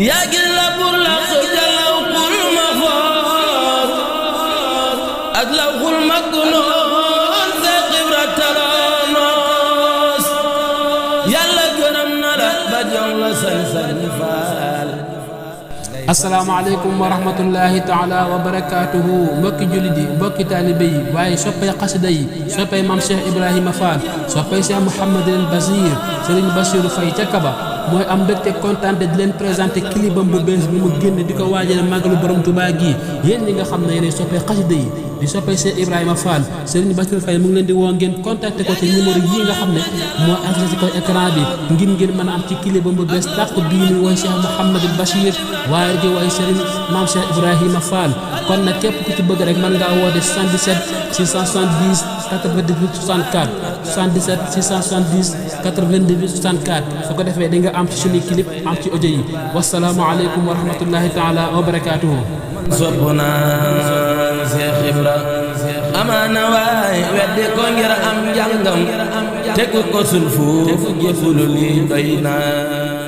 yaa gis la bur la xujalaw xul ma foos ak law xul ma gunoon sa xibra taloonoos yàlla gërëm na la ba jox la sañ-sañ faal. asalaamaaleykum wa rahmatullahi taala wa barakaatuhu mbokki jullit yi mbokki taalibe yi waaye soppay xasida yi soppay maam Cheikh Ibrahima Fall soppay Cheikh Mouhamadul Basir Serigne Bassirou Faye ca Kaba mooy am mbégte kontaan di leen présenté clipam bu bees bi mu génn di ko waajale màggalu borom Tuubaa gi yéen ñi nga xam ne yéenay soppay xasida yi di soppay Cheikh Ibrahima Fall Serigne Bassirou Faye mu ngi leen di woo ngeen contacté ko ci numéro yi nga xam ne moo affiché ci kaw écran bi ngir ngeen mën a am ci clipam bu bees tàq bii ni woy Cheikh Mouhamadul Bachir waaye di woy Serigne maam Cheikh Ibrahima Fall kon nag képp ku ci bëgg rek mën ngaa woote 77 670 98 64 77 670 98 64 su ko defee di nga am ci suñu clip am ci audio yi wasalaamualeykum wa rahmatullahi taala wa barakaatuhu. sopp naa Cheikh Ibra amaana waay weddi ko ngir am njàngam tegu ko sul fuuf jëfulu li doy naa